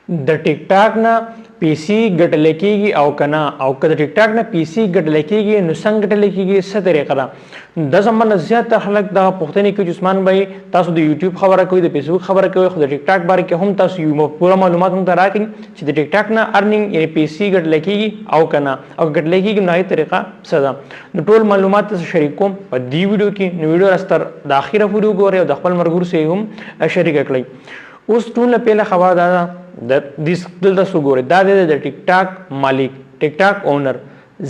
د ټیک ټاک نه پیسې ګټل کیږي او کنه، او که د ټیک ټاک نه پیسې ګټل کیږي نو څنګه ګټل کیږي، څه طریقه ده؟ د زمانه زیات خلک دا پوښتنې کوي چې عثمان بھائی تاسو د یوټیوب خبره کوئ، د فیسبوک خبره کوئ، خو د ټیک ټاک باره کې هم تاسو یو پوره معلومات موږ ته راکړئ چې د ټیک ټاک نه ارنینګ یعنی پیسې ګټل کیږي او کنه، او ګټل کیږي نو هغې طریقه څه ده؟ نو ټول معلومات تاسو شریک کوم په دې ویډیو کې. نو ویډیو راستر د اخیره پورې وګورئ او د خپل ملګرو سره هم شریکه کړئ. اوس ټول نه پهله خبره دا ده، د دې دلته څه ګورئ، دا دی د ټیک ټاک مالک، ټیک ټاک اونر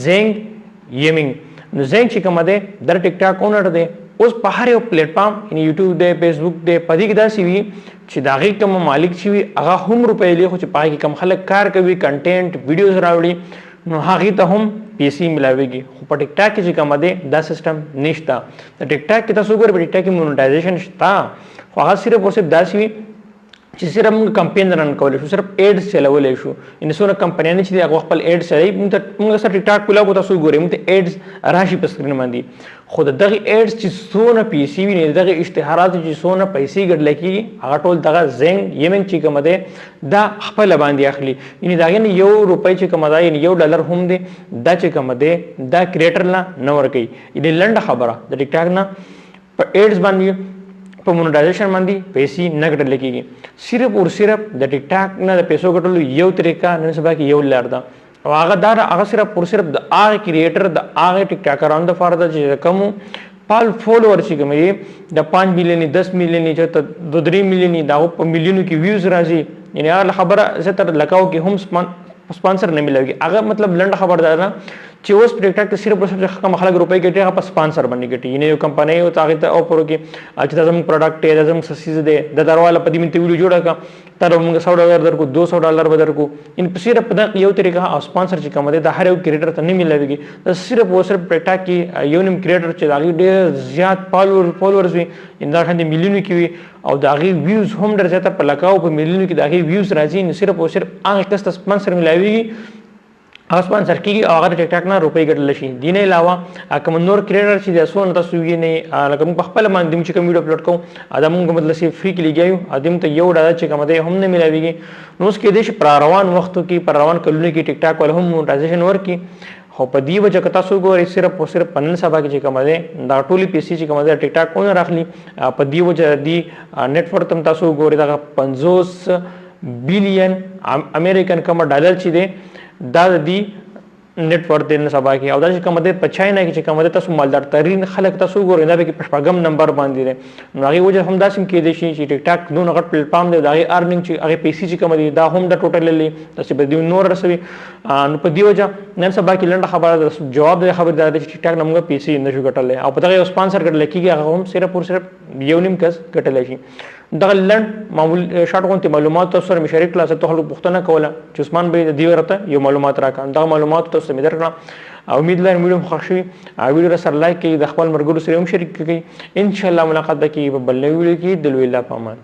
زینګ یمینګ. نو زینګ چې کومه دی د ټیک ټاک اونر دی. اوس په هر یو پلیټ فارم یعنی یوټیوب دی، فیسبوک دی، په دې کې داسې وي چې د هغې کوم مالک چې وي هغه هم روپۍ لري، خو چې په هغې کې کوم خلک کار کوي، کنټینټ ویډیوز راوړي، نو هغې ته هم پیسې ملاویږي. خو په ټیک ټاک کې چې کومه دی دا سیستم نشته. د ټیک ټاک کې تاسو وګورئ، په ټیک ټاک کې مونټایزیشن شته، خو هغه صرف او صرف داسې وي چې صرف موږ کمپین رن کولی شو، صرف ایډز چلولی شو. یعنې څونه کمپنیانې چې دي هغه خپل ایډز چلوي، موږ ته موږ سره ټیک ټاک کولاو تاسو وګورئ، موږ ته ایډز راشي په سکرین باندې، خو د دغه ایډز چې څونه پیسې وي، د دغه اشتهاراتو چې څونه پیسې ګټل کېږي، هغه ټول دغه زینګ یمینګ چې کومه دی دا خپله باندې اخلي. یعنې د هغې نه یو روپۍ چې کومه ده، یعنې یو ډالر هم دی، دا چې کومه دی دا کریټر له نه ورکوي. یعنې لنډه خبره د ټیک ټاک نه په ایډز باندې په مونټایزیشن باندې پیسې نه ګټل کېږي. صرف او صرف د ټیک ټاک نه د پیسو ګټلو یو طریقه نن سبا کې یو لار ده، او هغه دا هغه صرف او صرف د هغه کریټر د هغه ټیک ټاکرانو دپاره ده چې کوم پال فولور چې کوم دي د 5 میلیونې، 10 میلیونې، چېرته 2-3 میلیونې، د هغو په میلیونو کې ویوز راځي. یعنې هغه خبره زیاتره لکاو کې هم سپانسر نه ملاویږي. هغه مطلب لنډه خبره دا ده چې اوس په ټیک ټاک کې صرف او صرف کوم خلک روپۍ ګټي هغه په سپانسر باندې ګټي. یعنې یو کمپنۍ او هغې ته آفر وکړي چې دا زموږ پروډکټ دی، دا زموږ څه څیز دی، دا درواله په دې باندې ویډیو جوړه کړه، تا به موږ 100 ډالر درکړو، 200 ډالر به درکړو. یعنې په صرف په دغه یو طریقه او سپانسر چې کوم دی دا هر یو کریټر ته نه ملاویږي. دا صرف او صرف په ټیک ټاک کې یو نیم کریټر چې د هغې ډېر زیات فالوورز وي، یعنې دا شان د میلیونو کې وي او د هغې ویوز هم ډېر زیاته په لکاو په میلیونو کې د هغې ویوز راځي، نو صرف او صرف هغه کس ته سپانسر ملاویږي، هغه سپانسر کیږي او هغه د ټیک ټاک نه روپۍ ګټل شي. دې نه علاوه کوم نور کریټر چې د څونه تاسو وینئ، لکه موږ په خپله باندې چې کوم ویډیو اپلوډ کوو، دا موږ مطلب چې فري کې لګیا یو، دې موږ ته یو ډالر چې کوم دی هم نه ملاویږي. نو اوس کېدای شي پر روان وختو کې، پر روان کلونو کې ټیک ټاک والا هم مونټایزیشن ورکړي، خو په دې وجه که تاسو وګورئ صرف او صرف په نن سبا کې چې کومه دی دا ټولې پیسې چې کومه دی ټیک ټاک ونه راخلي. په دې وجه دې نېټ ورث هم تاسو وګورئ، دغه 50 بیلین امریکن کومه ډالر چې دی دا د دې نېټ ورث دی نن سبا کې. او دا چې کومه دی په چاینا کې چې کومه دی تاسو مالدار ترین خلک تاسو وګورئ دا پکې په شپږم نمبر باندې دی. نو هغې وجه هم داسې هم کېدای شي چې ټیک ټاک دونه غټ پلیټ فارم دی، د هغې ارنینګ چې هغې پیسې چې کومه دي دا هم د ټوټل لري داسې به دې نور رسوي. نو په دې وجه نن سبا کې لنډه خبره ده، جواب د خبرې دا دی چې ټیک ټاک نه موږ پیسې نه شو ګټلی او په دغه یو سپانسر ګټل کېږي، هغه هم صرف او صرف یو نیم کس ګټلی شي. دغه لنډ معمول شارټ غونتې معلومات تاسو سره مې شریک کړه. زه خلکو پوښتنه کوله چې عثمان بھائی د دې ورته یو معلومات راکړه، دغه معلومات تاسو ته مې درکړه او امید لرم ویډیو مو خوښ شوي. ویډیو را سره لایک کړئ، د خپل ملګرو سره هم شریک کړئ. ان شاء الله ملاقات به کېږي په بل نوي ویډیو کې. د لوی الله په امان.